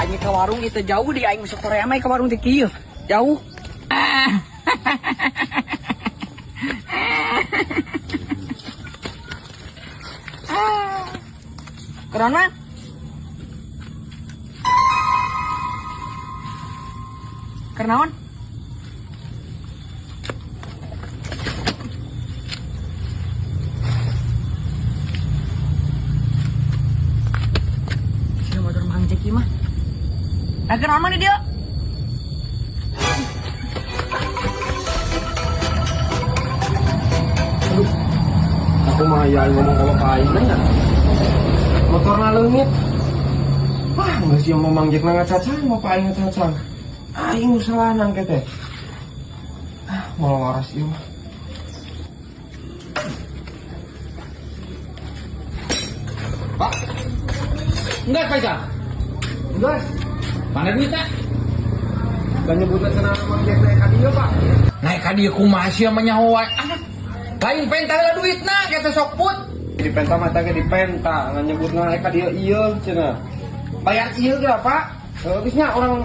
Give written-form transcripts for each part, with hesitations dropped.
Aing ke warung itu jauh di aing masuk Korea mah ke warung di kieu. Jauh. Ah. Ah. Corona? Kernaon? Sini motor Mang Jeki mah. Nah, kenaon mah dia? Aduh, aku mah ya ngomong sama Pak Aing nya. Motorna leungit. Wah, geus ieu mau Mang Jek ngacacang, mau Pak Aing ngacacang. Aing nu salah nang teh. Ah, mau waras ieu mah. Pak. Enggak, Faisal. Geus, Mana duitnya? gak nyebutna cenah Mang Jek naik ka dieu, Pak. Naik ka dieu kumaha sia mah nyaho wae. Ah, lain penta heula duitna kita sok put. Di penta mah teh di penta, ngan nyebutna naik ka dieu ieu cenah. Bayar ieu geura, Pak. Heuh geus nya urang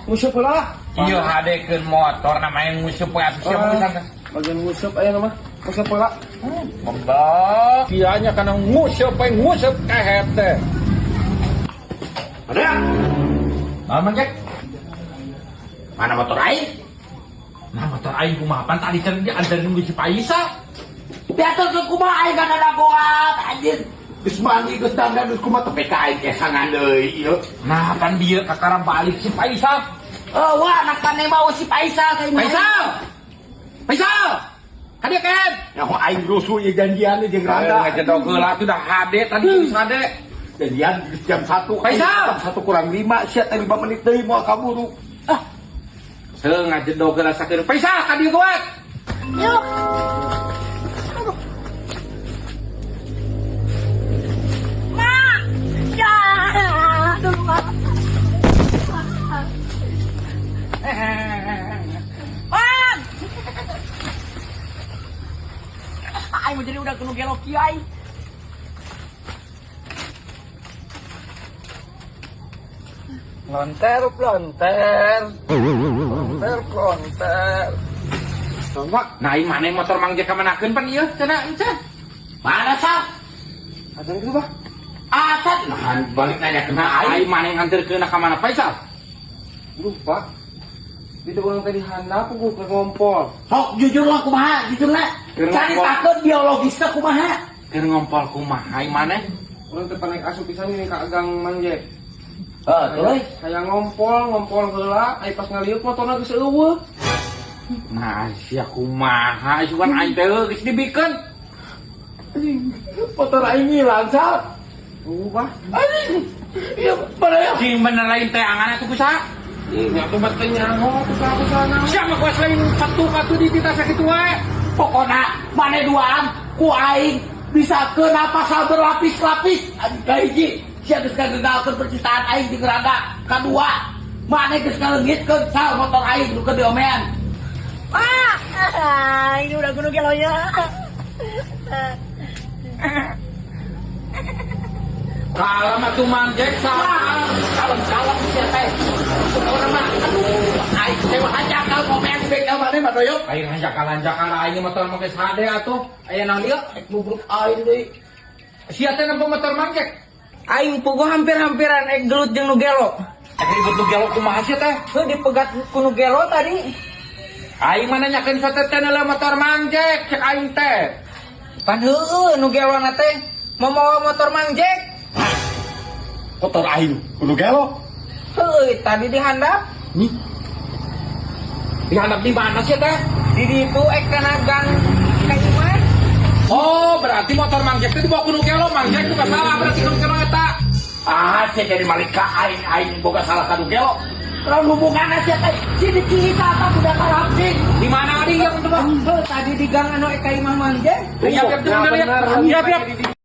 nguseup heula lah. Iya hadekeun motor namanya nguseup we atuh sia Ah, mah bagian nguseup aya mah. Nguseup heula. Goblok. Kianya kana nguseup we nguseup kehet teh. Ada? Naon Mang Jek? Mana motor aing? Nah motor aing kumaha pan tadi can dianterin ku si Faisal. Diatur ke kumaha aing kana dagoan anjir. Geus mandi geus dandan geus kumaha tepi ka aing kesangan deui ieu. Nah pan dieu kakara balik si Faisal. Oh, wah, anak pane mau si Faisal kayak Faisal. Faisal. Hadieu kan? Nyaho aing rusuh ieu janjian jeung Randa. Ngajedog heula tuh dah hade tadi geus hade. Janjian geus jam 1. Faisal! Jam 1 kurang 5 sia teh 5 menit deui moal kaburu. Ah. Seu ngajedog heula sakeun. Faisal ka dieu kuat. Yuk. Ma. Ya. Aduh, Ma. Bang. Aing mau jadi udah kena gelok kieu aing. Lonter, lonter. Lonter, lonter. Pak, Nah, ini mana motor Mang Jek kamanakeun pan ieu cenah encan. Mana sal? acan kitu, Pak. Acan nah balik nanya kena Nah, aing. aing mana nganterkeun ka mana Faisal? Duh, Pak. Itu urang teh di handap ku ke ngompol. Sok jujur lah kumaha, jujur lah. Keur ngompol. Caritakeun biologisna kumaha. Keur ngompol kumaha aing maneh? Urang teh naik asup pisan ini ka gang Mang Jek. Heh, terus Hayang ngompol, ngompol heula, ai pas ngaliuk motorna geus eueuh. Nah, sia kumaha sugan aing teh geus dibikeun. Motor aing ngilang sal. Eueuh, Pak. Anjing. Iya, mana ya? Sing bener lain teh angan atuh kusaha? Nya tuh bat teh nyaho kusaha-kusaha naon. Sia mah kuas lain satu katu di tita sakitu wae. Pokona mane duaan ku aing bisa kena pasal berlapis-lapis. Anjing kahiji sia geus ngagegalkeun percintaan aing jeung Randa. Kadua, mane geus ngaleungitkeun sal motor aing nu keur diomean. Ah, ini udah gunung gelonya. Kalem atuh Mang Jek sabar. Kalem-kalem sia teh. Pokona mah aduh aing teh mah hanjakal ngomean di bengkel mane mah doyok. Aing hanjakal-hanjakal aing motor make hade atuh. Aya naon ieu? Rek nubruk aing deui. Sia teh nempo motor Mang Jek. Aing puguh hampir-hampiran ek gelut jeung nu gelo. Ek ribut nu gelo kumaha sia teh? Heuh dipegat ku nu gelo tadi. Aing mana nyakeun satete heula motor Mang Jek cek aing teh. Pan heueuh nu gelona teh mau mawa motor Mang Jek. Motor aing kudu gelo. Heueuh tadi dihandap. Nih. Dihandap di mana sih teh? Di ditu ek kana gang ka imah. Oh, berarti motor Mang Jek teh dibawa ku nu gelo, Mang Jek bukan salah berarti nu gelo eta. Ah, sia jadi malik ka aing aing boga salah ka nu gelo. Lamun hubunganna sia teh sini ciita tah budak karapsing. Di mana adi yang itu, Bang? Heuh tadi di gang anu ek ka imah Mang Jek. Iya, iya, Nah, iya, bener. iya, iya.